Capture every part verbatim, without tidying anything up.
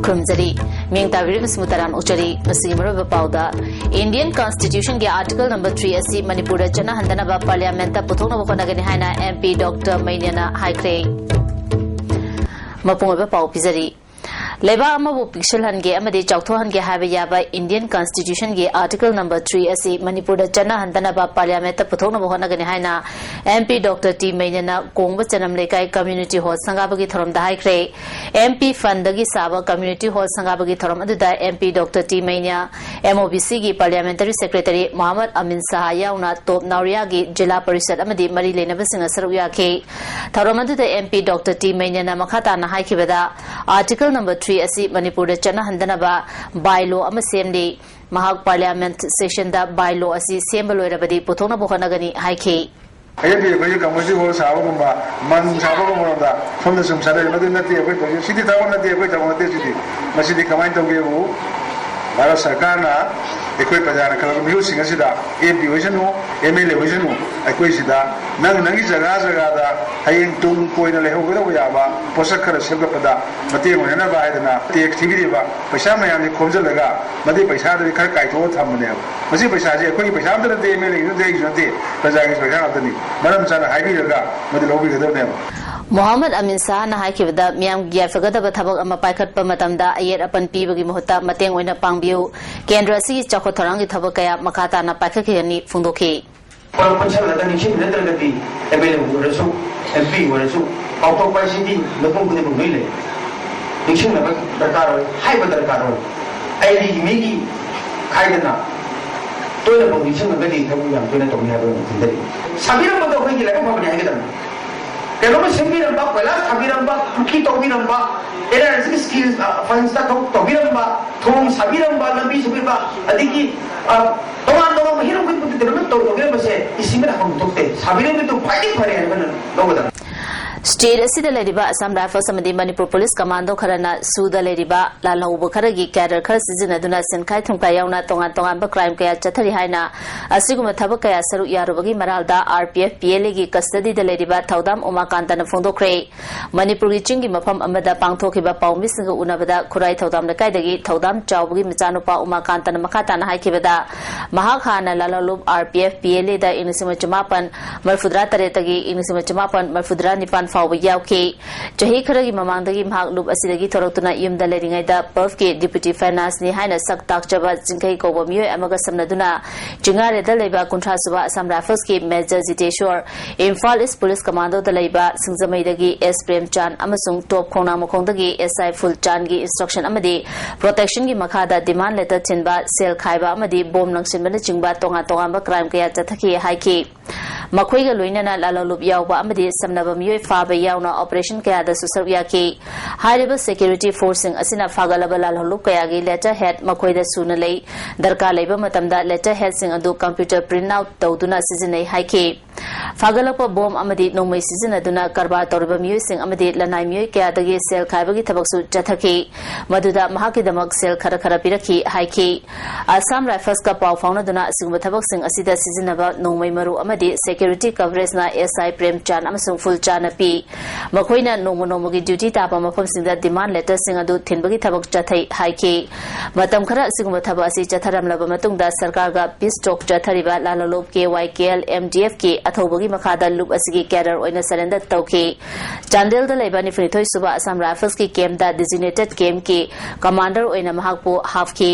ꯈꯨꯔꯨꯝꯖꯔꯤ꯫ ꯃꯤꯡ ꯇꯥꯕꯤꯔꯤꯕꯁꯤꯕꯨ ꯇꯔꯥꯝꯅ ꯑꯣꯛꯆꯔꯤ꯫ ꯃꯁꯤꯒꯤ ꯃꯔꯨꯑꯣꯏꯕ ꯄꯥꯎꯗ, Indian Constitution ꯒꯤ Article number three ꯑꯁꯤ ꯃꯅꯤꯄꯨꯔꯗ ꯆꯠꯅꯍꯟꯗꯅꯕ Parliament ꯇ ꯄꯨꯊꯣꯛꯅꯕ ꯍꯣꯠꯅꯒꯅꯤ ꯍꯥꯏꯅ M P Doctor ꯃꯩꯅꯦꯅ ꯍꯥꯏꯈ꯭ꯔꯦ꯫ ꯃꯄꯨꯡ ꯑꯣꯏꯕ ꯄꯥꯎ ꯄꯤꯖꯔꯤ꯫ ꯂꯩꯕꯥꯛ ꯑꯃꯕꯨ ꯄꯤꯛꯁꯤꯜꯍꯟꯒꯦ ꯑꯃꯗꯤ ꯆꯥꯎꯊꯣꯛꯍꯟꯒꯦ ꯍꯥꯏꯕ ꯌꯥꯕ Indian Constitution ꯒꯤ Article number three ꯑꯁꯤ ꯃꯅꯤꯄꯨꯔꯗ ꯆꯠꯅꯍꯟꯗꯅꯕ Parliament ꯇ ꯄꯨꯊꯣꯛꯅꯕ ꯍꯣꯠꯅꯒꯅꯤ ꯍꯥꯏꯅ M P Doctor ꯇꯤ ꯃꯩꯅꯦꯅ ꯀꯣꯡꯕ ꯆꯅꯝ ꯂꯩꯀꯥꯏ Community Hall ꯁꯪꯒꯥꯕꯒꯤ ꯊꯧꯔꯝꯗ ꯍꯥꯏꯈ꯭ꯔꯦ꯫ M P fund ꯗꯒꯤ ꯁꯥꯕ Community Hall ꯁꯪꯒꯥꯕꯒꯤ ꯊꯧꯔꯝ ꯑꯗꯨꯗ M P Doctor ꯇꯤ ꯃꯩꯅꯦ, M O B C ꯒꯤ Parliamentary Secretary ꯃꯣꯍꯝꯃꯗ ꯑꯃꯤꯟ ꯁꯥꯍ ꯌꯥꯎꯅ ꯇꯣꯞ ꯅꯥꯎꯔꯤꯌꯥꯒꯤ ꯖꯤꯂꯥ ꯄꯔꯤꯁꯠ ꯑꯃꯗꯤ ꯃꯔꯤ ꯂꯩꯅꯕꯁꯤꯡꯅ ꯁꯔꯨꯛ ꯌꯥꯈꯤ꯫ ꯊꯧꯔꯝ ꯑꯗꯨꯗ M P Doctor ꯇꯤ ꯃꯩꯅꯦꯅ ꯃꯈꯥ ꯇꯥꯅ ꯍꯥꯏꯈꯤꯕꯗ, Article number three ꯑꯁꯤ ꯃꯅꯤꯄꯨꯔꯗ ꯆꯠꯅꯍꯟꯗꯅꯕ By-law ꯑꯃ ꯁꯦꯝꯂꯤ꯫ ꯃꯍꯥꯛ Parliament session ꯗ By-law ꯑꯁꯤ ꯁꯦꯝꯕ ꯂꯣꯏꯔꯕꯗꯤ ꯄꯨꯊꯣꯛꯅꯕ ꯍꯣꯠꯅꯒꯅꯤ ꯍꯥꯏꯈꯤ꯫ ꯍꯌꯦꯡꯗꯤ ꯑꯩꯈꯣꯏꯒꯤ Community Hall ꯁꯥꯕꯒꯨꯝꯕ, ꯃꯟ ꯁꯥꯕꯒꯨꯝꯕ ꯃꯔꯝꯗ ꯁꯣꯝꯗ ꯁꯨꯝ ꯁꯥꯟꯅꯔꯤ, ꯃꯗꯨ ꯅꯠꯇꯦ ꯑꯩꯈꯣꯏ ꯇꯧꯔꯤꯁꯦ, ꯁꯤꯗꯤ ꯊꯕꯛ ꯅꯠꯇꯦ, ꯑꯩꯈꯣꯏ ꯊꯕꯛ ꯅꯠꯇꯦ ꯁꯤꯗꯤ꯫ ꯃꯁꯤꯗꯤ ꯀꯃꯥꯏꯅ ꯇꯧꯒꯦꯕꯨ, ꯚꯥꯔꯠ ꯁꯔꯀꯥꯔꯅ ꯑꯩꯈꯣꯏ ꯄ꯭ꯔꯖꯥꯅ ꯈꯜꯂꯕ ꯃꯤꯍꯨꯠꯁꯤꯡ ꯑꯁꯤꯗ, M P ꯑꯣꯏꯁꯅꯨ, M L A ꯑꯣꯏꯁꯅꯨ, ꯑꯩꯈꯣꯏ ꯁꯤꯗ ꯅꯪ ꯅꯪꯒꯤ ꯖꯒꯥ ꯖꯒꯥꯗ ꯍꯌꯦꯡ ꯇꯨꯡ ꯀꯣꯏꯅ ꯂꯩꯍꯧꯒꯗꯧꯕ ꯌꯥꯕ ꯄꯣꯠꯁꯛ ꯈꯔ ꯁꯦꯝꯒꯠꯄꯗ ꯃꯇꯦꯡ ꯑꯣꯏꯅꯅꯕ ꯍꯥꯏꯗꯅ tax ꯊꯤꯕꯤꯔꯤꯕ ꯄꯩꯁꯥ ꯃꯌꯥꯝꯁꯤ ꯈꯣꯝꯖꯤꯜꯂꯒ ꯃꯗꯨꯏ ꯄꯩꯁꯥꯗꯨꯗꯤ ꯈꯔ ꯀꯥꯏꯊꯣꯛꯑ ꯊꯝꯕꯅꯦꯕ꯫ ꯃꯁꯤ ꯄꯩꯁꯥꯁꯦ ꯑꯩꯈꯣꯏꯒꯤ ꯄꯩꯁꯥ ꯑꯝꯇ ꯅꯠꯇꯦ, M L A ꯒꯤ ꯅꯠꯇꯦ, ꯑꯩꯒꯤꯁꯨ ꯅꯠꯇꯦ, ꯄ꯭ꯔꯖꯥꯒꯤ ꯄꯩꯁꯥ ꯉꯥꯛꯇꯅꯤ꯫ ꯃꯔꯝ ꯆꯥꯅ ꯍꯥꯏꯕꯤꯔꯒ ꯃꯗꯨ ꯂꯧꯕꯤꯒꯗꯕꯅꯦꯕ꯫ ꯃꯣꯍꯝꯃꯗ ꯑꯃꯤꯟ ꯁꯥꯍꯅ ꯍꯥꯏꯈꯤꯕꯗ, ꯃꯤꯌꯥꯝꯒꯤ ꯌꯥꯏꯐꯒꯗꯕ ꯊꯕꯛ ꯑꯃ ꯄꯥꯏꯈꯠꯄ ꯃꯇꯝꯗ ꯑꯌꯦꯠ ꯑꯄꯟ ꯄꯤꯕꯒꯤ ꯃꯍꯨꯠꯇ ꯃꯇꯦꯡ ꯑꯣꯏꯅ ꯄꯥꯡꯕꯤꯌꯨ꯫ ꯀꯦꯟꯗ꯭ꯔ ꯑꯁꯤꯒꯤ ꯆꯥꯎꯈꯠ ꯊꯧꯔꯥꯡꯒꯤ ꯊꯕꯛ ꯀꯌꯥ ꯃꯈꯥ ꯇꯥꯅ ꯄꯥꯏꯈꯠꯈꯤꯒꯅꯤ ꯐꯣꯡꯗꯣꯛꯈꯤ꯫ ꯄꯨꯟꯁꯜꯂꯒ ꯅꯤꯡꯁꯤꯡꯕꯤꯅꯗ꯭ꯔꯒꯗꯤ M L A ꯑꯣꯏꯔꯁꯨ, M P ꯑꯣꯏꯔꯁꯨ, ꯀꯥꯎꯊꯣꯛꯄ ꯍꯥꯏꯁꯤꯗꯤ ꯃꯤꯄꯨꯝ ꯈꯨꯗꯤꯡꯃꯛ ꯂꯣꯏ ꯂꯩ꯫ ꯅꯤꯡꯁꯤꯡꯅꯕ ꯗꯔꯀꯥꯔ ꯑꯣꯏ, ꯍꯥꯏꯕ ꯗꯔꯀꯥꯔ ꯑꯣꯏ꯫ ꯑꯩꯒꯤ ꯃꯤꯒꯤ ꯈꯥꯏꯗꯅ ꯇꯣꯏꯅ ꯄꯥꯎ ꯅꯤꯡꯁꯤꯡꯉꯒꯗꯤ ꯊꯕꯛ ꯌꯥꯝ ꯇꯣꯏꯅ ꯇꯧꯅꯤ ꯍꯥꯏꯕ ꯑꯃ ꯊꯝꯖꯔꯤ꯫ ꯁꯥꯕꯤꯔꯝꯕꯗꯣ ꯑꯩꯈꯣꯏꯒꯤ ꯂꯥꯏꯕꯛ ꯐꯕꯅꯤ ꯍꯥꯏꯒꯗꯕꯅꯤ꯫ ꯀꯩꯅꯣꯝꯃ ꯁꯦꯝꯕꯤꯔꯝꯕ, ꯀꯣꯏꯂꯥꯁ ꯊꯥꯕꯤꯔꯝꯕ, ꯄꯨꯈ꯭ꯔꯤ ꯇꯧꯕꯤꯔꯝꯕ, N R L G scheme, ꯑ, ꯐꯟꯁꯇ ꯇꯧ-, ꯇꯧꯕꯤꯔꯝꯕ, ꯊꯣꯡ ꯁꯥꯕꯤꯔꯝꯕ, ꯂꯝꯕꯤ ꯁꯦꯝꯕꯤꯕ, ꯑꯗꯒꯤ, ꯑ, ꯇꯣꯉꯥꯟ ꯇꯣꯉꯥꯟꯕ ꯍꯤꯔꯝ ꯈꯨꯗꯤꯡꯃꯛꯇ ꯗꯤꯕꯂꯞꯃꯦꯟ ꯇꯧ-, ꯇꯧꯕꯤꯔꯝꯕꯁꯦ ꯏꯁꯤꯡꯅ ꯍꯥꯏꯐꯝ ꯊꯣꯛꯇꯦ꯫ ꯁꯥꯕꯤꯔꯝꯕꯗꯨ ꯈ꯭ꯋꯥꯏꯗꯒꯤ ꯐꯔꯦ ꯍꯥꯏꯅ ꯑꯩꯈꯣꯏꯅ ꯂꯧꯒꯗꯕꯅꯤ꯫ ꯁ꯭ꯇꯦꯠ ꯑꯁꯤꯗ ꯂꯩꯔꯤꯕ ꯑꯁꯥꯝ ꯔꯥꯏꯐꯜꯁ ꯑꯃꯗꯤ ꯃꯅꯤꯄꯨꯔ ꯄꯨꯂꯤꯁ ꯀꯃꯥꯟꯗꯣ ꯈꯔꯅ ꯁꯨꯗ ꯂꯩꯔꯤꯕ ꯂꯥꯜꯍꯧꯕ ꯈꯔꯒꯤ ꯀꯦꯗꯔ ꯈꯔ ꯁꯤꯖꯤꯟꯅꯗꯨꯅ ꯁꯦꯟꯈꯥꯏ ꯊꯨꯝꯈꯥꯏ ꯌꯥꯎꯅ ꯇꯣꯉꯥꯟ ꯇꯣꯉꯥꯟꯕ ꯀ꯭ꯔꯥꯏꯝ ꯀꯌꯥ ꯆꯠꯊꯔꯤ ꯍꯥꯏꯅ ꯑꯁꯤꯒꯨꯝꯕ ꯊꯕꯛ ꯀꯌꯥ ꯁꯔꯨꯛ ꯌꯥꯔꯨꯕꯒꯤ ꯃꯔꯥꯜꯗ R P F P L ꯑꯦꯒꯤ ꯀꯁꯇꯗꯤꯗ ꯂꯩꯔꯤꯕ ꯊꯧꯗꯥꯝ ꯎꯃꯥꯀꯥꯟꯇꯅ ꯐꯣꯡꯗꯣꯛꯈ꯭ꯔꯦ꯫ ꯃꯅꯤꯄꯨꯔꯒꯤ ꯆꯤꯡꯒꯤ ꯃꯐꯝ ꯑꯃꯗ ꯄꯥꯡꯊꯣꯛꯈꯤꯕ ꯄꯥꯎꯃꯤꯁꯤꯡꯒ ꯎꯅꯕꯗ ꯈꯨꯔꯥꯏ ꯊꯧꯗꯥꯝ ꯂꯩꯀꯥꯏꯗꯒꯤ ꯊꯧꯗꯥꯝ ꯆꯥꯎꯕꯒꯤ ꯃꯆꯥꯅꯨꯄꯥ ꯎꯃꯥꯀꯥꯟꯇꯅ ꯃꯈꯥ ꯇꯥꯅ ꯍꯥꯏꯈꯤꯕꯗ, ꯃꯍꯥꯛ ꯍꯥꯟꯅ Lalhoulup R P F P L ꯑꯦꯗ ꯏꯪ ꯂꯤꯁꯤꯡ ꯑꯃ ꯆꯃꯥꯄꯟ ꯃꯔꯤꯐꯨꯇꯔꯥ ꯇꯔꯦꯠꯇꯒꯤ ꯏꯪ ꯂꯤꯁꯤꯡ ꯑꯃ ꯆꯃꯥꯄꯟ ꯃꯔꯤꯐꯨꯇꯔꯥ ꯅꯤꯄꯥꯟ ꯐꯥꯎꯕ ꯌꯥꯎꯈꯤ꯫ ꯆꯍꯤ ꯈꯔꯒꯤ ꯃꯃꯥꯡꯗꯒꯤ ꯃꯍꯥꯛ ꯂꯨꯞ ꯑꯁꯤꯗꯒꯤ ꯊꯣꯔꯛꯇꯨꯅ ꯌꯨꯝꯗ ꯂꯩꯔꯤꯉꯩꯗ ꯄꯐꯀꯤ ꯗꯤꯄ꯭ꯌꯨꯇꯤ ꯐꯥꯏꯅꯥꯟꯁꯅꯤ ꯍꯥꯏꯅ ꯁꯛ ꯇꯥꯛꯆꯕ ꯆꯤꯡꯈꯩ ꯀꯧꯕ ꯃꯤꯑꯣꯏ ꯑꯃꯒ ꯁꯝꯅꯗꯨꯅ ꯆꯤꯡꯉꯥꯔꯦꯗ ꯂꯩꯕ ꯀꯨꯟꯊ꯭ꯔꯥ ꯁꯨꯕ ꯑꯁꯥꯝ ꯔꯥꯏꯐꯜꯁꯀꯤ ꯃꯦꯖꯔ ꯖꯤꯇꯦꯁꯣꯔ, ꯏꯝꯐꯥꯜ ꯏꯁ ꯄꯨꯂꯤꯁ ꯀꯃꯥꯟꯗꯣꯗ ꯂꯩꯕ ꯁꯤꯡꯖꯃꯩꯗꯒꯤ ꯑꯦꯁ ꯄ꯭ꯔꯦꯝꯆꯥꯟ ꯑꯃꯁꯨꯡ ꯇꯣꯞ ꯈꯣꯡꯅꯥꯡꯃꯈꯣꯡꯗꯒꯤ ꯑꯦꯁ ꯑꯥꯏ ꯐꯨꯜꯆꯥꯟꯒꯤ ꯏꯟꯁꯇ꯭ꯔꯛꯁꯟ ꯑꯃꯗꯤ ꯄ꯭ꯔꯣꯇꯦꯛꯁꯟꯒꯤ ꯃꯈꯥꯗ ꯗꯤꯃꯥꯟ ꯂꯦꯇꯔ ꯊꯤꯟꯕ, ꯁꯦꯜ ꯈꯥꯏꯕ ꯑꯃꯗꯤ ꯕꯣꯝ ꯂꯪꯁꯤꯟꯕꯅꯆꯤꯡꯕ ꯇꯣꯉꯥꯟ ꯇꯣꯉꯥꯟꯕ ꯀ꯭ꯔꯥꯏꯝ ꯀꯌꯥ ꯆꯠꯊꯈꯤ ꯍꯥꯏꯈꯤ꯫ ꯃꯈꯣꯏꯒ ꯂꯣꯏꯅꯅ ꯂꯥꯜꯍꯧꯂꯨꯞ ꯌꯥꯎꯕ ꯑꯃꯗꯤ ꯁꯝꯅꯕ ꯃꯤꯑꯣꯏ ꯐꯥꯕ ꯌꯥꯎꯅ ꯑꯣꯄꯔꯦꯁꯟ ꯀꯌꯥꯗꯁꯨ ꯁꯔꯨꯛ ꯌꯥꯈꯤ꯫ ꯍꯥꯏꯔꯤꯕ ꯁꯦꯀ꯭ꯌꯨꯔꯤꯇꯤ ꯐꯣꯔꯁꯁꯤꯡ ꯑꯁꯤꯅ ꯐꯥꯒꯠꯂꯕ ꯂꯥꯜꯍꯧꯂꯨꯞ ꯀꯌꯥꯒꯤ ꯂꯦꯇꯔ ꯍꯦꯗ ꯃꯈꯣꯏꯗ ꯁꯨꯅ ꯂꯩ꯫ ꯗꯔꯀꯥꯔ ꯂꯩꯕ ꯃꯇꯝꯗ ꯂꯦꯇꯔ ꯍꯦꯗꯁꯤꯡ ꯑꯗꯨ ꯀꯝꯄ꯭ꯌꯨꯇꯔ ꯄ꯭ꯔꯤꯟꯠ ꯑꯥꯎꯠ ꯇꯧꯗꯨꯅ ꯁꯤꯖꯤꯟꯅꯩ ꯍꯥꯏꯈꯤ꯫ ꯐꯥꯒꯠꯂꯛꯄ ꯕꯣꯝ ꯑꯃꯗꯤ ꯅꯣꯡꯃꯩ ꯁꯤꯖꯤꯟꯅꯗꯨꯅ ꯀꯔꯕꯥꯔ ꯇꯧꯔꯤꯕ ꯃꯤꯑꯣꯏꯁꯤꯡ ꯑꯃꯗꯤ ꯂꯅꯥꯏ ꯃꯤꯑꯣꯏ ꯀꯌꯥꯗꯒꯤ ꯁꯦꯜ ꯈꯥꯏꯕꯒꯤ ꯊꯕꯛꯁꯨ ꯆꯠꯊꯈꯤ꯫ ꯃꯗꯨꯗ ꯃꯍꯥꯛꯀꯤꯗꯃꯛ ꯁꯦꯜ ꯈꯔ ꯈꯔ ꯄꯤꯔꯛꯈꯤ ꯍꯥꯏꯈꯤ꯫ ꯑꯁꯥꯝ ꯔꯥꯏꯐꯜꯁꯀ ꯄꯥꯎ ꯐꯥꯎꯅꯗꯨꯅ ꯑꯁꯤꯒꯨꯝꯕ ꯊꯕꯛꯁꯤꯡ ꯑꯁꯤꯗ ꯁꯤꯖꯤꯟꯅꯕ ꯅꯣꯡꯃꯩ ꯃꯔꯨ ꯑꯃꯗꯤ ꯁꯦꯀ꯭ꯌꯨꯔꯤꯇꯤ ꯀꯚꯔꯦꯖꯅ ꯑꯦꯁ ꯑꯥꯏ ꯄ꯭ꯔꯦꯝꯆꯥꯟ ꯑꯃꯁꯨꯡ ꯐꯨꯜꯆꯥꯟꯅ ꯄꯤ꯫ ꯃꯈꯣꯏꯅ ꯅꯣꯡꯃ ꯅꯣꯡꯃꯒꯤ ꯗ꯭ꯌꯨꯇꯤ ꯇꯥꯕ ꯃꯐꯝꯁꯤꯡꯗ ꯗꯤꯃꯥꯟ ꯂꯦꯇꯔꯁꯤꯡ ꯑꯗꯨ ꯊꯤꯟꯕꯒꯤ ꯊꯕꯛ ꯆꯠꯊꯩ ꯍꯥꯏꯈꯤ꯫ ꯃꯇꯝ ꯈꯔ ꯑꯁꯤꯒꯨꯝꯕ ꯊꯕꯛ ꯑꯁꯤ ꯆꯠꯊꯔꯝꯂꯕ ꯃꯇꯨꯡꯗ ꯁꯔꯀꯥꯔꯒ ꯄꯤꯁ ꯇꯣꯛ ꯆꯠꯊꯔꯤꯕ ꯂꯥꯜꯍꯧꯂꯨꯞ ꯀꯦ ꯋꯥꯏ ꯀꯦ ꯑꯦꯜ ꯑꯦꯝ ꯗꯤ ꯑꯦꯐꯀꯤ ꯑꯊꯧꯕꯒꯤ ꯃꯈꯥꯗ ꯂꯨꯞ ꯑꯁꯤꯒꯤ ꯀꯦꯗꯔ ꯑꯣꯏꯅ ꯁꯔꯦꯟꯗꯔ ꯇꯧꯈꯤ꯫ ꯆꯥꯟꯗꯦꯜꯗ ꯂꯩꯕ ꯅꯤꯐꯨꯅꯤꯊꯣꯏ ꯁꯨꯕ ꯑꯁꯥꯝ ꯔꯥꯏꯐꯜꯁꯀꯤ ꯀꯦꯝꯞꯇ ꯗꯤꯖꯤꯒꯅꯦꯇꯦꯗ ꯀꯦꯝꯞꯀꯤ ꯀꯃꯥꯟꯗꯔ ꯑꯣꯏꯅ ꯃꯍꯥꯛꯄꯨ ꯍꯥꯞꯈꯤ꯫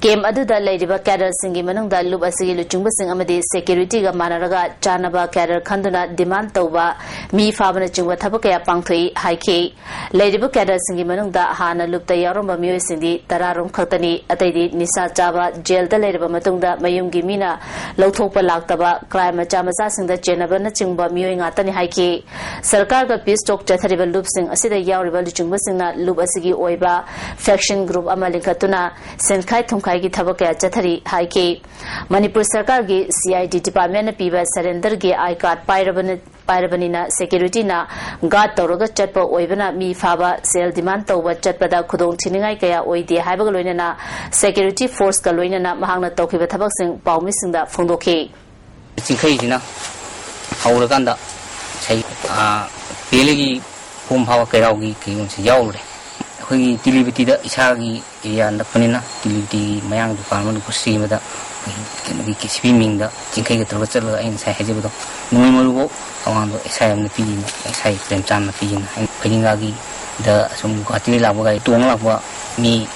ꯀꯦꯝꯞ ꯑꯗꯨꯗ ꯂꯩꯔꯤꯕ ꯀꯦꯗꯔꯁꯤꯡꯒꯤ ꯃꯅꯨꯡꯗ ꯂꯨꯞ ꯑꯁꯤꯒꯤ ꯂꯨꯆꯤꯡꯕꯁꯤꯡ ꯑꯃꯗꯤ ꯁꯦꯀ꯭ꯌꯨꯔꯤꯇꯤꯒ ꯃꯥꯟꯅꯔꯒ ꯆꯥꯅꯕ ꯀꯦꯗꯔ ꯈꯟꯗꯨꯅ ꯗꯤꯃꯥꯟ ꯇꯧꯕ, ꯃꯤ ꯐꯥꯕꯅꯆꯤꯡꯕ ꯊꯕꯛ ꯀꯌꯥ ꯄꯥꯡꯊꯣꯛꯏ ꯍꯥꯏꯈꯤ꯫ ꯂꯩꯔꯤꯕ ꯀꯦꯗꯔꯁꯤꯡꯒꯤ ꯃꯅꯨꯡꯗ ꯍꯥꯟꯅ ꯂꯨꯞꯇ ꯌꯥꯎꯔꯝꯕ ꯃꯤꯑꯣꯏꯁꯤꯡꯗꯤ ꯇꯔꯥꯔꯣꯝ ꯈꯛꯇꯅꯤ꯫ ꯑꯇꯩꯗꯤ ꯅꯤꯁꯥ ꯆꯥꯕ, ꯖꯦꯜꯗ ꯂꯩꯔꯕ ꯃꯇꯨꯡꯗ ꯃꯌꯨꯝꯒꯤ ꯃꯤꯅ ꯂꯧꯊꯣꯛꯄ ꯂꯥꯛꯇꯕ, ꯀ꯭ꯔꯥꯏꯝ ꯃꯆꯥ ꯃꯆꯥꯁꯤꯡꯗ ꯆꯦꯟꯅꯕꯅꯆꯤꯡꯕ ꯃꯤꯑꯣꯏ ꯉꯥꯛꯇꯅꯤ ꯍꯥꯏꯈꯤ꯫ ꯁꯔꯀꯥꯔꯒ ꯄꯤꯁ ꯇꯣꯛ ꯆꯠꯊꯔꯤꯕ ꯂꯨꯞꯁꯤꯡ ꯑꯁꯤꯗ ꯌꯥꯎꯔꯤꯕ ꯂꯨꯆꯤꯡꯕꯁꯤꯡꯅ ꯂꯨꯞ ꯑꯁꯤꯒꯤ ꯑꯣꯏꯕ ꯐꯦꯛꯁꯟ ꯒ꯭ꯔꯨꯞ ꯑꯃ ꯂꯤꯡꯈꯠꯇꯨꯅ ꯁꯦꯟꯈꯥꯏ ꯊꯨꯝꯈꯥꯏꯒꯤ ꯊꯕꯛ ꯀꯌꯥ ꯆꯠꯊꯔꯤ ꯍꯥꯏꯈꯤ꯫ ꯃꯅꯤꯄꯨꯔ ꯁꯔꯀꯥꯔꯒꯤ ꯁꯤ ꯑꯥꯏ ꯗꯤ ꯗꯤꯄꯥꯔꯠꯃꯦꯟꯅ ꯄꯤꯕ ꯁꯔꯦꯟꯗꯔꯒꯤ ꯑꯥꯏ ꯀꯥꯔꯗ ꯄꯥꯏꯔꯕꯅ ꯄꯥꯏꯔꯕꯅꯤꯅ ꯁꯦꯀ꯭ꯌꯨꯔꯤꯇꯤꯅ ꯒꯥꯔꯗ ꯇꯧꯔꯒ ꯆꯠꯄ ꯑꯣꯏꯕꯅ ꯃꯤ ꯐꯥꯕ, ꯁꯦꯜ ꯗꯤꯃꯥꯟ ꯇꯧꯕ ꯆꯠꯄꯗ ꯈꯨꯗꯣꯡ ꯊꯤꯅꯤꯡꯉꯥꯏ ꯀꯌꯥ ꯑꯣꯏꯗꯦ ꯍꯥꯏꯕꯒ ꯂꯣꯏꯅꯅ ꯁꯦꯀ꯭ꯌꯨꯔꯤꯇꯤ ꯐꯣꯔꯁꯀ ꯂꯣꯏꯅꯅ ꯃꯍꯥꯛꯅ ꯇꯧꯈꯤꯕ ꯊꯕꯛꯁꯤꯡ ꯄꯥꯎꯃꯤꯁꯤꯡꯗ ꯐꯣꯡꯗꯣꯛꯈꯤ꯫ ꯆꯤꯡꯈꯩꯁꯤꯅ ꯍꯧꯔꯀꯥꯟꯗ ꯉꯁꯥꯏ, ꯑꯥ, ꯄꯦꯂꯦꯒꯤ ꯐꯣꯝ ꯐꯥꯕ ꯀꯩꯔꯥꯎꯒꯤ ꯀꯩꯅꯣꯁꯤ ꯌꯥꯎꯔꯨꯔꯦ꯫ ꯑꯩꯈꯣꯏꯒꯤ ꯇꯤꯂꯤꯕꯇꯤꯗ ꯏꯁꯥꯒꯤ ꯑꯦꯔꯤꯌꯥ ꯅꯛꯄꯅꯤꯅ ꯇꯤꯂꯤꯕꯇꯤꯒꯤ ꯃꯌꯥꯡ ꯗꯨꯀꯥꯟ ꯑꯃ ꯅꯨꯄꯤ ꯑꯃꯗ ꯑꯩꯈꯣꯏꯒꯤ ꯀꯩꯅꯣꯒꯤ ꯀꯦ ꯁꯤ ꯕꯤ ꯃꯤꯡꯗ ꯆꯤꯡꯈꯩꯒ ꯇꯧꯔꯒ ꯆꯠꯂꯒ ꯑꯩ ꯉꯁꯥꯏ ꯍꯥꯏꯖꯕꯗꯣ ꯅꯣꯡꯃꯩ ꯃꯔꯨꯐꯧ ꯑꯋꯥꯡꯗꯣ ꯑꯦꯁ ꯑꯥꯏ ꯑꯃꯅ ꯄꯤꯔꯤꯅ, ꯑꯦꯁ ꯑꯥꯏ ꯄ꯭ꯔꯦꯝꯆꯥꯟꯗ ꯄꯤꯔꯤꯅ꯫ ꯑꯩꯅ ꯐꯩꯗꯤꯡꯒꯥꯒꯤꯗ ꯑꯁꯨꯝ ꯒꯨꯍꯥꯇꯤꯗꯒꯤ ꯂꯥꯛꯄ ꯒꯥꯔꯤ ꯇꯣꯡꯉ ꯂꯥꯛꯄ ꯃꯤ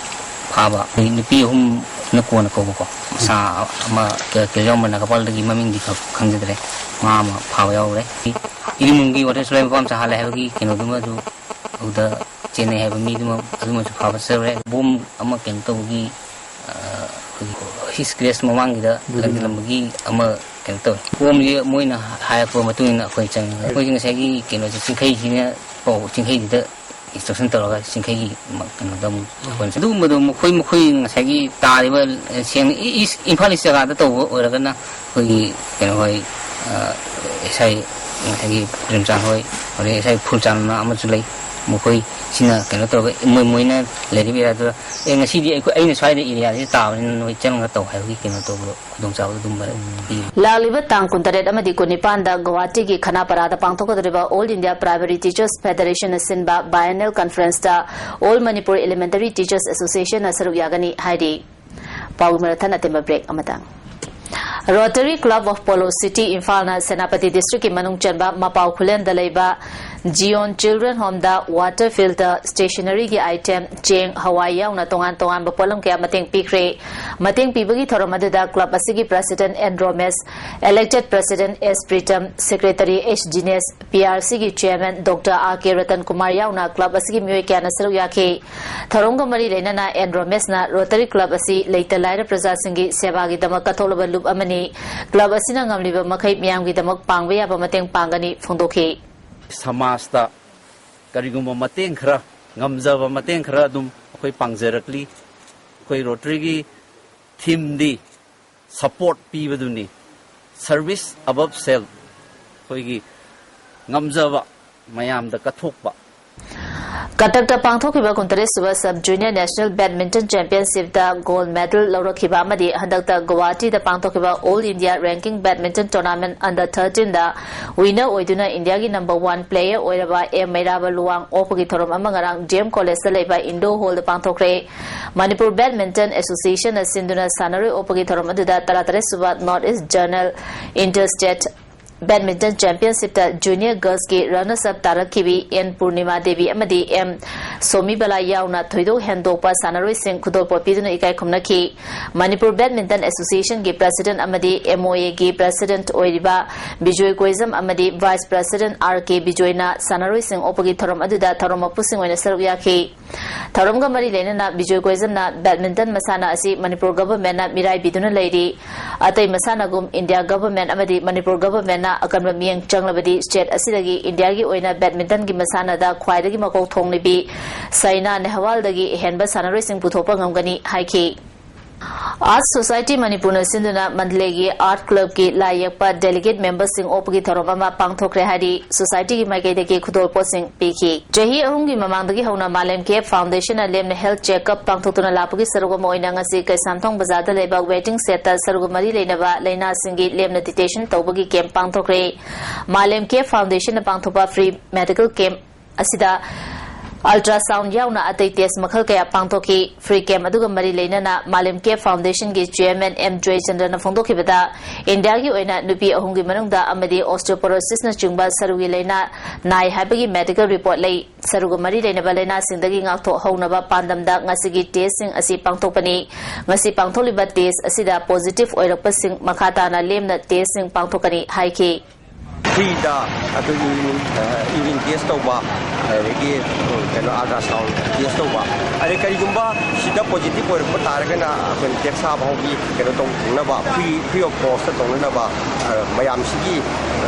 ꯐꯥꯕ, ꯑꯩꯈꯣꯏ ꯅꯨꯄꯤ ꯑꯍꯨꯝꯅ ꯀꯣꯟꯅ ꯀꯧꯕꯀꯣ, ꯃꯆꯥ ꯑꯃ ꯀ-, ꯀꯩꯅꯣ ꯌꯥꯎꯔꯝꯕ ꯅꯥꯒꯥꯄꯥꯜꯗꯒꯤ, ꯃꯃꯤꯡꯗꯤ ꯈ-, ꯈꯪꯖꯗ꯭ꯔꯦ, ꯃꯥ ꯑꯃ ꯐꯥꯕ ꯌꯥꯎꯔꯦ꯫ ꯏꯔꯤꯃꯨꯡꯒꯤ ꯋꯥꯇꯔ ꯁꯄ꯭ꯂꯥꯏ ꯃꯄꯥ ꯃꯆꯥ ꯍꯥꯜꯂꯦ ꯍꯥꯏꯕꯒꯤ ꯀꯩꯅꯣꯗꯨꯃꯁꯨ ꯑꯗꯨꯗ ꯆꯦꯟꯅꯩ ꯍꯥꯏꯕ ꯃꯤꯗꯨꯃ ꯑꯗꯨꯃꯁꯨ ꯐꯥꯕ ꯆꯠꯂꯨꯔꯦ꯫ ꯕꯣꯝ ꯑꯃ ꯀꯩꯅꯣ ꯇꯧꯕꯒꯤ, ꯑ, ꯑꯩꯈꯣꯏꯒꯤ ꯍꯤꯁ ꯀ꯭ꯔꯦꯁ ꯃꯃꯥꯡꯒꯤꯗ ꯂꯪꯁꯤꯜꯂꯝꯕꯒꯤ ꯑꯃ ꯀꯩꯅꯣ ꯇꯧꯋꯦ꯫ ꯕꯣꯝꯁꯦ ꯃꯣꯏꯅ ꯍꯥꯏꯔꯛꯄ ꯃꯇꯨꯡ ꯏꯟꯅ ꯑꯩꯈꯣꯏ ꯆꯪꯉꯦ꯫ ꯑꯩꯈꯣꯏꯁꯦ ꯉꯁꯥꯏꯒꯤ ꯀꯩꯅꯣꯁꯦ ꯆꯤꯡꯈꯩꯁꯤꯅ ꯄꯥꯎ, ꯆꯤꯡꯈꯩꯁꯤꯗ ꯏꯟꯁꯇ꯭ꯔꯛꯁꯟ ꯇꯧꯔꯒ ꯆꯤꯡꯈꯩꯒꯤ ꯃ-, ꯀꯩꯅꯣꯗ ꯑꯃꯨꯛ ꯑꯩꯈꯣꯏꯅ ꯑꯗꯨꯒꯨꯝꯕꯗꯣ ꯃꯈꯣꯏ, ꯃꯈꯣꯏ ꯉꯁꯥꯏꯒꯤ ꯇꯥꯔꯤꯕ, ꯑ, ꯁꯦꯡꯅ ꯏ-, ꯏꯁ-, ꯏꯝꯐꯥꯜ ꯏꯁ ꯖꯒꯥꯗ ꯇꯧꯕ ꯑꯣꯏꯔꯒꯅ ꯑꯩꯈꯣꯏꯒꯤ ꯀꯩꯅꯣ ꯍꯣꯏ, ꯑ, ꯑꯦꯁ ꯑꯥꯏ ꯉꯁꯥꯏꯒꯤ ꯄ꯭ꯔꯦꯝꯆꯥꯟ ꯍꯣꯏ, ꯑꯗꯩ ꯑꯦꯁ ꯑꯥꯏ ꯐꯨꯜꯆꯥꯟꯅ ꯑꯃꯁꯨ ꯂꯩ, ꯃꯈꯣꯏꯁꯤꯅ ꯀꯩꯅꯣ ꯇꯧꯔꯒ ꯃꯣꯏ, ꯃꯣꯏꯅ ꯂꯩꯔꯤꯕ ꯑꯦꯔꯤꯌꯥꯗꯨꯗ, "ꯑꯦ, ꯉꯁꯤꯗꯤ ꯑꯩꯈꯣꯏ, ꯑꯩꯅ ꯁ꯭ꯋꯥꯏꯗ ꯑꯦꯔꯤꯌꯥꯁꯤ ꯇꯥꯕꯅꯤꯅ ꯅꯣꯏ ꯆꯪꯉꯒ ꯇꯧ" ꯍꯥꯏꯕꯒꯤ ꯀꯩꯅꯣ ꯇꯧꯕ ꯈꯨꯗꯣꯡꯆꯥꯕ ꯑꯗꯨꯝꯕ ꯄꯤ꯫ ꯂꯥꯛꯂꯤꯕ ꯇꯥꯡ ꯀꯨꯟꯇꯔꯦꯠ ꯑꯃꯗꯤ ꯀꯨꯟꯅꯤꯄꯥꯟꯗ ꯒꯨꯋꯥꯍꯥꯇꯤꯒꯤ ꯈꯅꯥꯄꯥꯔꯥꯗ ꯄꯥꯡꯊꯣꯛꯀꯗꯧꯔꯤꯕ All India Primary Teachers Federation ꯅ ꯁꯤꯟꯕ Biennial Conference ꯇ All Manipur Elementary Teachers Association ꯅ ꯁꯔꯨꯛ ꯌꯥꯒꯅꯤ ꯍꯥꯏꯔꯤ꯫ ꯄꯥꯎꯒꯤ ꯃꯔꯛ ꯊꯠꯅ ꯑꯇꯦꯟꯕ break ꯑꯃꯇꯪ꯫ Rotary Club of Polo City ꯏꯝꯐꯥꯜꯅ Senapati district ꯀꯤ ꯃꯅꯨꯡ ꯆꯟꯕ ꯃꯄꯥꯎ ꯈꯨꯂꯦꯟꯗ ꯂꯩꯕ Zion Children Home ꯗ water filter, stationery ꯒꯤ item, ꯆꯦꯡ, ꯍꯋꯥꯏ ꯌꯥꯎꯅ ꯇꯣꯉꯥꯟ ꯇꯣꯉꯥꯟꯕ ꯄꯣꯠꯂꯝ ꯀꯌꯥ ꯃꯇꯦꯡ ꯄꯤꯈ꯭ꯔꯦ꯫ ꯃꯇꯦꯡ ꯄꯤꯕꯒꯤ ꯊꯧꯔꯝ ꯑꯗꯨꯗ club ꯑꯁꯤꯒꯤ president N ꯔꯣꯃꯦꯁ, elected president S Pritam, secretary H ꯖꯤꯅꯦꯁ, P R C ꯒꯤ chairman Doctor R K Ratan Kumar ꯌꯥꯎꯅ club ꯑꯁꯤꯒꯤ ꯃꯤꯑꯣꯏ ꯀꯌꯥꯅ ꯁꯔꯨꯛ ꯌꯥꯈꯤ꯫ ꯊꯧꯔꯝꯒ ꯃꯔꯤ ꯂꯩꯅꯅ N ꯔꯣꯃꯦꯁꯅ Rotary Club ꯑꯁꯤ ꯂꯩꯇ ꯂꯥꯏꯔ ꯄ꯭ꯔꯖꯥꯁꯤꯡꯒꯤ ꯁꯦꯕꯥꯒꯤꯗꯃꯛ ꯀꯠꯊꯣꯛꯂꯕ ꯂꯨꯞ ꯑꯃꯅꯤ꯫ Club ꯑꯁꯤꯅ ꯉꯝꯂꯤꯕ ꯃꯈꯩ ꯃꯤꯌꯥꯝꯒꯤꯗꯃꯛ ꯄꯥꯡꯕ ꯌꯥꯕ ꯃꯇꯦꯡ ꯄꯥꯡꯒꯅꯤ ꯐꯣꯡꯗꯣꯛꯈꯤ꯫ ꯁꯃꯥꯖꯇ ꯀꯔꯤꯒꯨꯝꯕ ꯃꯇꯦꯡ ꯈꯔ, ꯉꯝꯖꯕ ꯃꯇꯦꯡ ꯈꯔ ꯑꯗꯨꯝ ꯑꯩꯈꯣꯏ ꯄꯥꯡꯖꯔꯛꯂꯤ꯫ ꯑꯩꯈꯣꯏ Rotary ꯒꯤ theme ꯗꯤ support ꯄꯤꯕꯗꯨꯅꯤ꯫ Service above self꯫ ꯑꯩꯈꯣꯏꯒꯤ ꯉꯝꯖꯕ, ꯃꯌꯥꯝꯗ ꯀꯠꯊꯣꯛꯄ꯫ ꯀꯇꯛꯇ ꯄꯥꯡꯊꯣꯛꯈꯤꯕ ꯀꯨꯟꯇꯔꯦꯠ ꯁꯨꯕ Sub Junior National Badminton Championship ꯇ gold medal ꯂꯧꯔꯛꯈꯤꯕ ꯑꯃꯗꯤ ꯍꯟꯗꯛꯇ ꯒꯨꯋꯥꯍꯥꯇꯤꯗ ꯄꯥꯡꯊꯣꯛꯈꯤꯕ All India Ranking Badminton Tournament Under thirteen ꯗ winner ꯑꯣꯏꯗꯨꯅ ꯏꯟꯗꯤꯌꯥꯒꯤ number one player ꯑꯣꯏꯔꯕ ꯑꯦꯝ ꯃꯩꯔꯥꯕ ꯂꯨꯋꯥꯡ ꯑꯣꯛꯄꯒꯤ ꯊꯧꯔꯝ ꯑꯃ ꯉꯔꯥꯡ D M College ꯇ ꯂꯩꯕ Indoor Hall ꯗ ꯄꯥꯡꯊꯣꯛꯈ꯭ꯔꯦ꯫ ꯃꯅꯤꯄꯨꯔ Badminton Association ꯅ ꯁꯤꯟꯗꯨꯅ ꯁꯥꯟꯅꯔꯣꯏ ꯑꯣꯛꯄꯒꯤ ꯊꯧꯔꯝ ꯑꯗꯨꯗ ꯇꯔꯥꯇꯔꯦꯠ ꯁꯨꯕ North East Zonal Inter-State Badminton Championship ꯇ Junior Girls ꯀꯤ runners up ꯇꯥꯔꯛꯈꯤꯕꯤ ꯑꯦꯟ ꯄꯨꯔꯅꯤꯃꯥ ꯗꯦꯕꯤ ꯑꯃꯗꯤ ꯑꯦꯝ ꯁꯣꯃꯤꯕꯂꯥ ꯌꯥꯎꯅ ꯊꯣꯏꯗꯣꯛ ꯍꯦꯟꯗꯣꯛꯄ ꯁꯥꯟꯅꯔꯣꯏꯁꯤꯡ ꯈꯨꯗꯣꯜꯄꯣꯠ ꯄꯤꯗꯨꯅ ꯏꯀꯥꯏ ꯈꯨꯝꯅꯈꯤ꯫ ꯃꯅꯤꯄꯨꯔ Badminton Association ꯒꯤ President ꯑꯃꯗꯤ M O A ꯒꯤ President ꯑꯣꯏꯔꯤꯕ ꯕꯤꯖꯣꯏ ꯀꯣꯏꯖꯝ ꯑꯃꯗꯤ Vice President R K ꯕꯤꯖꯣꯏꯅ ꯁꯥꯟꯅꯔꯣꯏꯁꯤꯡ ꯑꯣꯛꯄꯒꯤ ꯊꯧꯔꯝ ꯑꯗꯨꯗ ꯊꯧꯔꯝ ꯃꯄꯨꯁꯤꯡ ꯑꯣꯏꯅ ꯁꯔꯨꯛ ꯌꯥꯈꯤ꯫ ꯊꯧꯔꯝꯒ ꯃꯔꯤ ꯂꯩꯅꯅ ꯕꯤꯖꯣꯏ ꯀꯣꯏꯖꯝꯅ badminton ꯃꯁꯥꯟꯅ ꯑꯁꯤ ꯃꯅꯤꯄꯨꯔ government ꯅ ꯃꯤꯔꯥꯏꯕꯤꯗꯨꯅ ꯂꯩꯔꯤ꯫ ꯑꯇꯩ ꯃꯁꯥꯟꯅꯒꯨꯝ ꯏꯟꯗꯤꯌꯥ government ꯑꯃꯗꯤ ꯃꯅꯤꯄꯨꯔ government ꯅ ꯑꯀꯟꯕ ꯃꯤꯠꯌꯦꯡ ꯆꯪꯂꯕꯗꯤ state ꯑꯁꯤꯗꯒꯤ ꯏꯟꯗꯤꯌꯥꯒꯤ ꯑꯣꯏꯅ badminton ꯒꯤ ꯃꯁꯥꯟꯅꯗ ꯈ꯭ꯋꯥꯏꯗꯒꯤ ꯃꯀꯣꯛ ꯊꯣꯡꯂꯤꯕꯤ ꯁꯥꯏꯅꯥ ꯅꯦꯍꯋꯥꯜꯗꯒꯤ ꯑꯍꯦꯟꯕ ꯁꯥꯟꯅꯔꯣꯏꯁꯤꯡ ꯄꯨꯊꯣꯛꯄ ꯉꯝꯒꯅꯤ ꯍꯥꯏꯈꯤ꯫ Arts Society ꯃꯅꯤꯄꯨꯔꯅ ꯁꯤꯟꯗꯨꯅ ꯃꯟꯗꯂꯦꯒꯤ Art Club ꯀꯤ ꯂꯥꯏ ꯌꯦꯛꯄ delegate member ꯁꯤꯡ ꯑꯣꯛꯄꯒꯤ ꯊꯧꯔꯝ ꯑꯃ ꯄꯥꯡꯊꯣꯛꯈ꯭ꯔꯦ ꯍꯥꯏꯔꯤ꯫ Society ꯒꯤ ꯃꯥꯏꯀꯩꯗꯒꯤ ꯈꯨꯗꯣꯜꯄꯣꯠꯁꯤꯡ ꯄꯤꯈꯤ꯫ ꯆꯍꯤ ꯑꯍꯨꯝꯒꯤ ꯃꯃꯥꯡꯗꯒꯤ ꯍꯧꯅ ꯃꯥꯂꯦꯝ ꯀꯦꯞ Foundation ꯅ ꯂꯦꯝꯅ health check up ꯄꯥꯡꯊꯣꯛꯇꯨꯅ ꯂꯥꯛꯄꯒꯤ ꯁꯔꯨꯛ ꯑꯃ ꯑꯣꯏꯅ ꯉꯁꯤ ꯀꯩꯁꯥꯝꯊꯣꯡ ꯕꯖꯥꯔꯗ ꯂꯩꯕ waiting shed ꯇ ꯁꯔꯨꯒ ꯃꯔꯤ ꯂꯩꯅꯕ ꯂꯥꯏꯅꯥꯁꯤꯡꯒꯤ ꯂꯦꯝꯅ detection ꯇꯧꯕꯒꯤ camp ꯄꯥꯡꯊꯣꯛꯈ꯭ꯔꯦ꯫ ꯃꯥꯂꯦꯝ ꯀꯦꯞ Foundation ꯅ ꯄꯥꯡꯊꯣꯛꯄ free medical camp ꯑꯁꯤꯗ ultrasound ꯌꯥꯎꯅ ꯑꯇꯩ test ꯃꯈꯜ ꯀꯌꯥ ꯄꯥꯡꯊꯣꯛꯈꯤ꯫ Free camp ꯑꯗꯨꯒ ꯃꯔꯤ ꯂꯩꯅꯅ ꯃꯥꯂꯦꯝ ꯀꯦꯞ Foundation ꯒꯤ chairman M ꯖꯣꯏꯆꯟꯗ꯭ꯔꯅ ꯐꯣꯡꯗꯣꯛꯈꯤꯕꯗ, ꯏꯟꯗꯤꯌꯥꯒꯤ ꯑꯣꯏꯅ ꯅꯨꯄꯤ ꯑꯍꯨꯝꯒꯤ ꯃꯅꯨꯡꯗ ꯑꯃꯗꯤ osteoporosis ꯅꯆꯤꯡꯕ ꯁꯔꯨꯒꯤ ꯂꯥꯏꯅꯥ ꯅꯥꯏ ꯍꯥꯏꯕꯒꯤ medical report ꯂꯩ꯫ ꯁꯔꯨꯒ ꯃꯔꯤ ꯂꯩꯅꯕ ꯂꯥꯏꯅꯥꯁꯤꯡꯗꯒꯤ ꯉꯥꯛꯊꯣꯛꯍꯧꯅꯕ ꯄꯥꯟꯗꯝꯗ ꯉꯁꯤꯒꯤ test ꯁꯤꯡ ꯑꯁꯤ ꯄꯥꯡꯊꯣꯛꯄꯅꯤ꯫ ꯉꯁꯤ ꯄꯥꯡꯊꯣꯛꯂꯤꯕ test ꯑꯁꯤꯗ positive ꯑꯣꯏꯔꯛꯄꯁꯤꯡ ꯃꯈꯥ ꯇꯥꯅ ꯂꯦꯝꯅ test ꯁꯤꯡ ꯄꯥꯡꯊꯣꯛꯀꯅꯤ ꯍꯥꯏꯈꯤ꯫ Free ꯗ ꯑꯩꯈꯣꯏꯒꯤ urine test ꯇꯧꯕ, ꯑꯗꯒꯤ ꯀꯩꯅꯣ ultrasound test ꯇꯧꯕ, ꯑꯗꯩ ꯀꯔꯤꯒꯨꯝꯕ ꯁꯤꯗ positive ꯑꯣꯏꯔꯛꯄ ꯇꯥꯔꯒꯅ ꯑꯩꯈꯣꯏꯅ tax ꯍꯥꯞꯄ ꯐꯥꯎꯒꯤ ꯀꯩꯅꯣ ꯇꯧꯅꯕ, free free of cost ꯇꯧꯅꯅꯕ, ꯃꯌꯥꯝꯁꯤꯒꯤ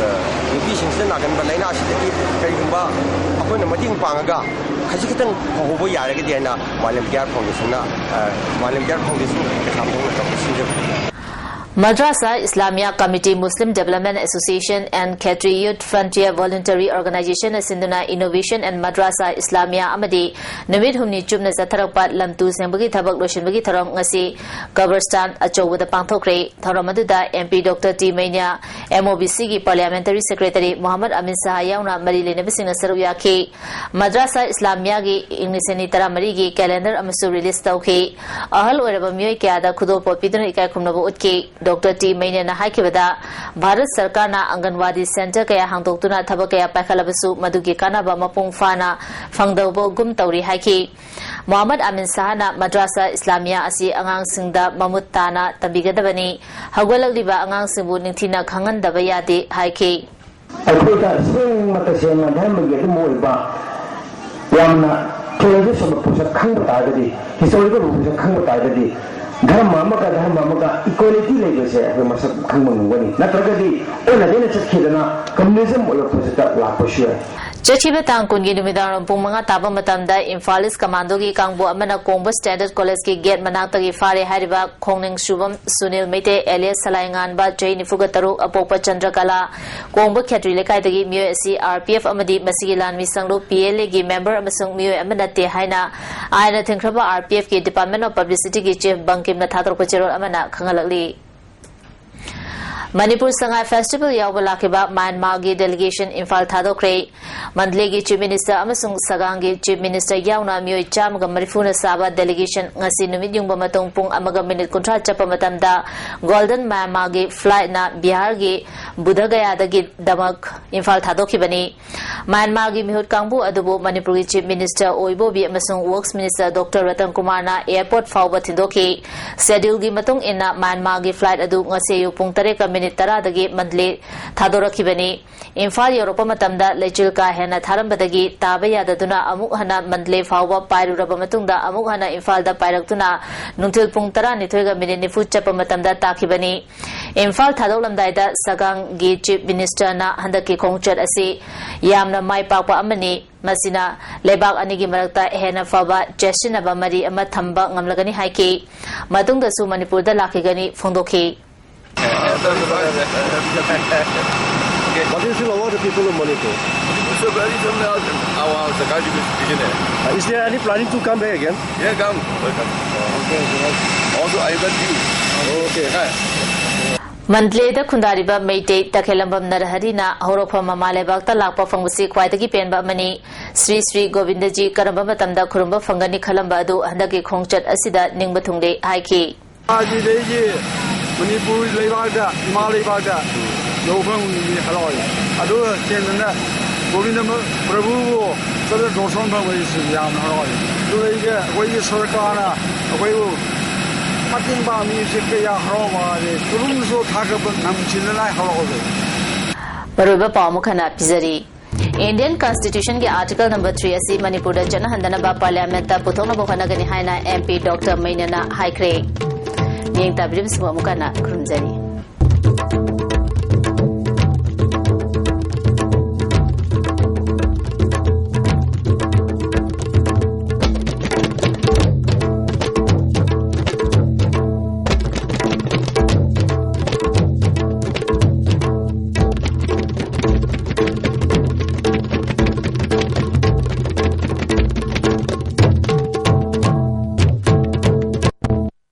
ꯅꯨꯄꯤꯁꯤꯡꯁꯤꯗ ꯅꯥꯒꯟꯕ ꯂꯥꯏꯅꯥꯁꯤꯗꯒꯤ ꯀꯔꯤꯒꯨꯝꯕ ꯑꯩꯈꯣꯏꯅ ꯃꯇꯦꯡ ꯄꯥꯡꯉꯒ ꯈꯖꯤꯛ ꯈꯤꯇꯪ ꯐꯍꯧꯕ ꯌꯥꯔꯒꯗꯤ ꯍꯥꯏꯅ ꯃꯥꯂꯦꯝ ꯀꯦꯌꯔ ꯐꯥꯎꯟꯗꯦꯁꯟꯅ, ꯃꯥꯂꯦꯝ ꯀꯦꯌꯔ ꯐꯥꯎꯟꯗꯦꯁꯟ ꯀꯩꯁꯥꯝꯊꯣꯡꯅ ꯇꯧꯕ ꯁꯤꯟꯖꯕꯅꯤ꯫ Madrasa Islamia Committee, Muslim Development Association and Khetri Youth Frontier Voluntary Organization ꯅ ꯁꯤꯟꯗꯨꯅ Innovation and Madrasa Islamia ꯑꯃꯗꯤ ꯅꯨꯃꯤꯠ ꯍꯨꯝꯅꯤ ꯆꯨꯞꯅ ꯆꯠꯊꯔꯛꯄ ꯂꯝ ꯇꯨ ꯁꯦꯡꯕꯒꯤ ꯊꯕꯛ ꯂꯣꯏꯁꯤꯟꯕꯒꯤ ꯊꯧꯔꯝ ꯉꯁꯤ ꯀꯕꯔꯁꯇꯥꯟ ꯑꯆꯧꯕꯗ ꯄꯥꯡꯊꯣꯛꯈ꯭ꯔꯦ꯫ ꯊꯧꯔꯝ ꯑꯗꯨꯗ M P Doctor T ꯃꯩꯅ꯭ꯌꯥ, M O B C ꯒꯤ Parliamentary Secretary ꯃꯣꯍꯝꯃꯗ ꯑꯃꯤꯟ ꯁꯍꯥ ꯌꯥꯎꯅ ꯃꯔꯤ ꯂꯩꯅꯕꯁꯤꯡꯅ ꯁꯔꯨꯛ ꯌꯥꯈꯤ꯫ ꯃꯗ꯭ꯔꯥꯁꯥ ꯏꯁꯂꯥꯃꯤꯌꯥꯒꯤ ꯏꯪ ꯂꯤꯁꯤꯡ ꯑꯅꯤ ꯇꯔꯥꯃꯔꯤꯒꯤ calendar ꯑꯃꯁꯨ release ꯇꯧꯈꯤ꯫ ꯑꯍꯜ ꯑꯣꯏꯔꯕ ꯃꯤꯑꯣꯏ ꯀꯌꯥꯗ ꯈꯨꯗꯣꯜꯄꯣꯠ ꯄꯤꯗꯨꯅ ꯏꯀꯥꯏ ꯈꯨꯝꯅꯕ ꯎꯠꯈꯤ꯫ Doctor T ꯃꯩꯅꯦꯅ ꯍꯥꯏꯈꯤꯕꯗ, ꯚꯥꯔꯠ ꯁꯔꯀꯥꯔꯅ ꯑꯪꯒꯟꯋꯥꯗꯤ center ꯀꯌꯥ ꯍꯥꯡꯗꯣꯛꯇꯨꯅ ꯊꯕꯛ ꯀꯌꯥ ꯄꯥꯏꯈꯠꯂꯕꯁꯨ ꯃꯗꯨꯒꯤ ꯀꯥꯟꯅꯕ ꯃꯄꯨꯡ ꯐꯥꯅ ꯐꯪꯗꯕꯒꯨꯝ ꯇꯧꯔꯤ ꯍꯥꯏꯈꯤ꯫ ꯃꯣꯍꯝꯃꯗ ꯑꯃꯤꯟ ꯁꯍꯥꯅ ꯃꯗ꯭ꯔꯥꯁꯥ ꯏꯁꯂꯥꯃꯤꯌꯥ ꯑꯁꯤ ꯑꯉꯥꯡꯁꯤꯡꯗ ꯃꯃꯨꯠ ꯇꯥꯅ ꯇꯝꯕꯤꯒꯗꯕꯅꯤ, ꯍꯧꯒꯠꯂꯛꯂꯤꯕ ꯑꯉꯥꯡꯁꯤꯡꯕꯨ ꯅꯤꯡꯊꯤꯅ ꯈꯪꯍꯟꯗꯕ ꯌꯥꯗꯦ ꯍꯥꯏꯈꯤ꯫ ꯑꯩꯈꯣꯏꯗ ꯁꯦꯡꯅ ꯇꯁꯦꯡꯅ ꯙꯔꯃꯒꯤ ꯑꯗꯨꯝ ꯑꯣꯏꯕ ꯌꯥꯝꯅ ꯊꯣꯏꯅꯁꯨ ꯁꯨꯝꯕ ꯄꯣꯠꯁꯛ ꯈꯪꯕ ꯇꯥꯔꯒꯗꯤ, historical ꯄꯣꯠꯁꯛ ꯈꯪꯕ ꯇꯥꯔꯒꯗꯤ, ꯙꯔꯃ ꯑꯃꯒ ꯙꯔꯃ ꯑꯃꯒ equality ꯂꯩꯕꯁꯦ ꯑꯩꯈꯣꯏ ꯃꯁꯛ ꯈꯪꯕ ꯉꯝꯒꯅꯤ꯫ ꯅꯠꯇ꯭ꯔꯒꯗꯤ ꯑꯣꯟꯅ ꯇꯩꯅ ꯆꯠꯈꯤꯗꯅ communism ꯑꯣꯏꯕ ꯄꯣꯠꯁꯛꯇ ꯂꯥꯛꯄꯁꯨ ꯌꯥꯏ꯫ ꯆꯠꯈꯤꯕ ꯇꯥꯡ ꯀꯨꯟꯒꯤ ꯅꯨꯃꯤꯗꯥꯡꯋꯥꯏꯔꯝ ꯄꯨꯡ ꯃꯉꯥ ꯇꯥꯕ ꯃꯇꯝꯗ ꯏꯝꯐꯥꯜ East Commandoꯒꯤ ꯀꯥꯡꯕꯨ ꯑꯃꯅ ꯀꯣꯡꯕ Standard Collegeꯀꯤ gate ꯃꯅꯥꯛꯇꯒꯤ ꯐꯥꯔꯦ ꯍꯥꯏꯔꯤꯕ ꯈꯣꯡꯅꯤꯡꯁꯨꯕꯝ ꯁꯨꯅꯤꯜ ꯃꯩꯇꯩ alias ꯁꯂꯥꯏꯉꯥꯟꯕ, ꯆꯍꯤ ꯅꯤꯐꯨꯒ ꯇꯔꯨꯛ, ꯑꯄꯣꯛꯄ ꯆꯟꯗ꯭ꯔꯀꯂꯥ, ꯀꯣꯡꯕ ꯈꯦꯇ꯭ꯔꯤ ꯂꯩꯀꯥꯏꯗꯒꯤ ꯃꯤꯑꯣꯏ ꯑꯁꯤ R P F ꯑꯃꯗꯤ ꯃꯁꯤꯒꯤ ꯂꯥꯟꯃꯤ ꯁꯪꯂꯨꯞ P L Aꯒꯤ member ꯑꯃꯁꯨꯡ ꯃꯤꯑꯣꯏ ꯑꯃ ꯅꯠꯇꯦ ꯍꯥꯏꯅ ꯑꯥꯏꯟꯅ ꯊꯤꯡꯈ꯭ꯔꯕ R P Fꯀꯤ Department of Publicityꯒꯤ chief ꯕꯪꯀꯤꯝꯅ ꯊꯥꯗꯣꯔꯛꯄ ꯆꯦꯔꯣꯜ ꯑꯃꯅ ꯈꯪꯍꯜꯂꯛꯂꯤ꯫ ꯃꯅꯤꯄꯨꯔ ꯁꯉꯥꯏ festival ꯌꯥꯎꯕ ꯂꯥꯛꯈꯤꯕ ꯃ꯭ꯌꯥꯟꯃꯥꯔꯒꯤ delegation ꯏꯝꯐꯥꯜ ꯊꯥꯗꯣꯛꯈ꯭ꯔꯦ꯫ ꯃꯟꯗꯂꯦꯒꯤ Chief Minister ꯑꯃꯁꯨꯡ ꯁꯒꯥꯡꯒꯤ Chief Minister ꯌꯥꯎꯅ ꯃꯤꯑꯣꯏ ꯆꯥꯝꯃꯒ ꯃꯔꯤꯐꯨꯅ ꯁꯥꯕ delegation ꯉꯁꯤ ꯅꯨꯃꯤꯠ ꯌꯨꯡꯕ ꯃꯇꯨꯡ ꯄꯨꯡ ꯑꯃꯒ minute ꯀꯨꯟꯊ꯭ꯔꯥ ꯆꯠꯄ ꯃꯇꯝꯗ Golden Myanmarꯒꯤ flightꯅ ꯕꯤꯍꯥꯔꯒꯤ ꯕꯨꯙꯒꯌꯥꯗꯒꯤꯗꯃꯛ ꯏꯝꯐꯥꯜ ꯊꯥꯗꯣꯛꯈꯤꯕꯅꯤ꯫ ꯃ꯭ꯌꯥꯟꯃꯥꯔꯒꯤ ꯃꯤꯍꯨꯠ ꯀꯥꯡꯕꯨ ꯑꯗꯨꯕꯨ ꯃꯅꯤꯄꯨꯔꯒꯤ Chief Minister ꯑꯣꯏꯕꯣꯕꯤ ꯑꯃꯁꯨꯡ Works Minister Doctor ꯔꯇꯟ ꯀꯨꯃꯥꯔꯅ airport ꯐꯥꯎꯕ ꯊꯤꯟꯗꯣꯛꯈꯤ꯫ Scheduleꯒꯤ ꯃꯇꯨꯡ ꯏꯟꯅ ꯃ꯭ꯌꯥꯟꯃꯥꯔꯒꯤ flight ꯑꯗꯨ ꯉꯁꯤ ꯑꯌꯨꯛ ꯄꯨꯡ ꯇꯔꯦꯠꯀ minute ꯇꯔꯥꯗꯒꯤ ꯃꯟꯗꯂꯦ ꯊꯥꯗꯣꯔꯛꯈꯤꯕꯅꯤ꯫ ꯏꯝꯐꯥꯜ ꯌꯧꯔꯛꯄ ꯃꯇꯝꯗ ꯂꯩꯆꯤꯜ ꯀꯥ ꯍꯦꯟꯅ ꯊꯥꯔꯝꯕꯗꯒꯤ ꯇꯥꯕ ꯌꯥꯗꯗꯨꯅ ꯑꯃꯨꯛ ꯍꯟꯅ ꯃꯟꯗꯂꯦ ꯐꯥꯎꯕ ꯄꯥꯏꯔꯨꯔꯕ ꯃꯇꯨꯡꯗ ꯑꯃꯨꯛ ꯍꯟꯅ ꯏꯝꯐꯥꯜꯗ ꯄꯥꯏꯔꯛꯇꯨꯅ ꯅꯨꯡꯊꯤꯜ ꯄꯨꯡ ꯇꯔꯥꯅꯤꯊꯣꯏꯒ minute ꯅꯤꯐꯨ ꯆꯠꯄ ꯃꯇꯝꯗ ꯇꯥꯈꯤꯕꯅꯤ꯫ ꯏꯝꯐꯥꯜ ꯊꯥꯗꯣꯛꯂꯝꯗꯥꯏꯗ ꯁꯒꯥꯡꯒꯤ Chief Ministerꯅ ꯍꯟꯗꯛꯀꯤ ꯈꯣꯡꯆꯠ ꯑꯁꯤ ꯌꯥꯝꯅ ꯃꯥꯏ ꯄꯥꯛꯄ ꯑꯃꯅꯤ, ꯃꯁꯤꯅ ꯂꯩꯕꯥꯛ ꯑꯅꯤꯒꯤ ꯃꯔꯛꯇ ꯍꯦꯟꯅ ꯐꯕ ꯆꯦꯠꯁꯤꯟꯅꯕ ꯃꯔꯤ ꯑꯃ ꯊꯝꯕ ꯉꯝꯂꯒꯅꯤ ꯍꯥꯏꯈꯤ꯫ ꯃꯇꯨꯡꯗꯁꯨ ꯃꯅꯤꯄꯨꯔꯗ ꯂꯥꯛꯈꯤꯒꯅꯤ ꯐꯣꯡꯗꯣꯛꯈꯤ꯫ What do you feel about the people of Manipur? So very similar our Sagaji vision. Uh, is there any planning to come back again? Yeah, come. Welcome. Also, I invite you. Okay. Mandalay ꯗ ꯈꯨꯟꯗꯥꯔꯤꯕ ꯃꯩꯇꯩ ꯇꯈꯦꯂꯝꯕꯝ ꯅꯔꯍꯔꯤꯅ ꯍꯧꯔꯛꯐꯝ ꯃꯃꯥ ꯂꯩꯕꯥꯛꯇ ꯂꯥꯛꯄ ꯐꯪꯕꯁꯤ ꯈ꯭ꯋꯥꯏꯗꯒꯤ ꯄꯦꯟꯕ ꯑꯃꯅꯤ꯫ ꯁ꯭ꯔꯤ ꯁ꯭ꯔꯤ ꯒꯣꯕꯤꯟꯗꯖꯤ ꯀꯔꯝꯕ ꯃꯇꯝꯗ ꯈꯨꯔꯨꯝꯕ ꯐꯪꯒꯅꯤ ꯈꯜꯂꯝꯕ ꯑꯗꯨ ꯍꯟꯗꯛꯀꯤ ꯈꯣꯡꯆꯠ ꯑꯁꯤꯗ ꯅꯤꯡꯕ ꯊꯨꯡꯂꯦ ꯍꯥꯏꯈꯤ꯫ ꯑꯗꯨꯗꯒꯤ ꯃꯅꯤꯄꯨꯔ ꯂꯩꯕꯥꯛꯇ, ꯏꯃꯥ ꯂꯩꯕꯥꯛꯇ ꯌꯧꯐꯝꯒꯤ ꯍꯔꯥꯎꯏ꯫ ꯑꯗꯨꯒ ꯆꯦꯟꯗꯨꯅ ꯒꯣꯕꯤꯟꯗ ꯄ꯭ꯔꯚꯨꯕꯨ ꯆꯠꯂ ꯗꯣꯔꯁꯣꯟ ꯐꯪꯕꯁꯤꯁꯨ ꯌꯥꯝꯅ ꯍꯔꯥꯎꯏ꯫ ꯑꯗꯨꯒ ꯑꯩꯒ ꯑꯩꯈꯣꯏꯒꯤ ꯁꯔꯀꯥꯔꯅ ꯑꯩꯈꯣꯏꯕꯨ ꯃꯇꯦꯡ ꯄꯥꯡꯕꯤꯕꯁꯦ ꯀꯌꯥ ꯍꯔꯥꯎꯕ ꯑꯗꯩ ꯄꯨꯛꯅꯤꯡꯁꯨ ꯊꯥꯒꯠꯄ ꯉꯝꯈꯤꯗꯅ ꯍꯔꯥꯎꯖꯩ꯫ ꯃꯔꯨꯑꯣꯏꯕ ꯄꯥꯎ ꯑꯃꯨꯛ ꯍꯟꯅ ꯄꯤꯖꯔꯤ꯫ Indian Constitution ꯒꯤ Article number three ꯑꯁꯤ ꯃꯅꯤꯄꯨꯔꯗ ꯆꯠꯅꯍꯟꯗꯅꯕ Parliament ꯇ ꯄꯨꯊꯣꯛꯅꯕ ꯍꯣꯠꯅꯒꯅꯤ ꯍꯥꯏꯅ M P Doctor ꯃꯩꯅꯅ ꯍꯥꯏꯈ꯭ꯔꯦ꯫ ꯃꯤꯠꯌꯦꯡ ꯇꯥꯕꯤꯔꯤꯕꯁꯤꯡꯕꯨ ꯑꯃꯨꯛ ꯍꯟꯅ ꯈꯨꯔꯨꯝꯖꯔꯤ꯫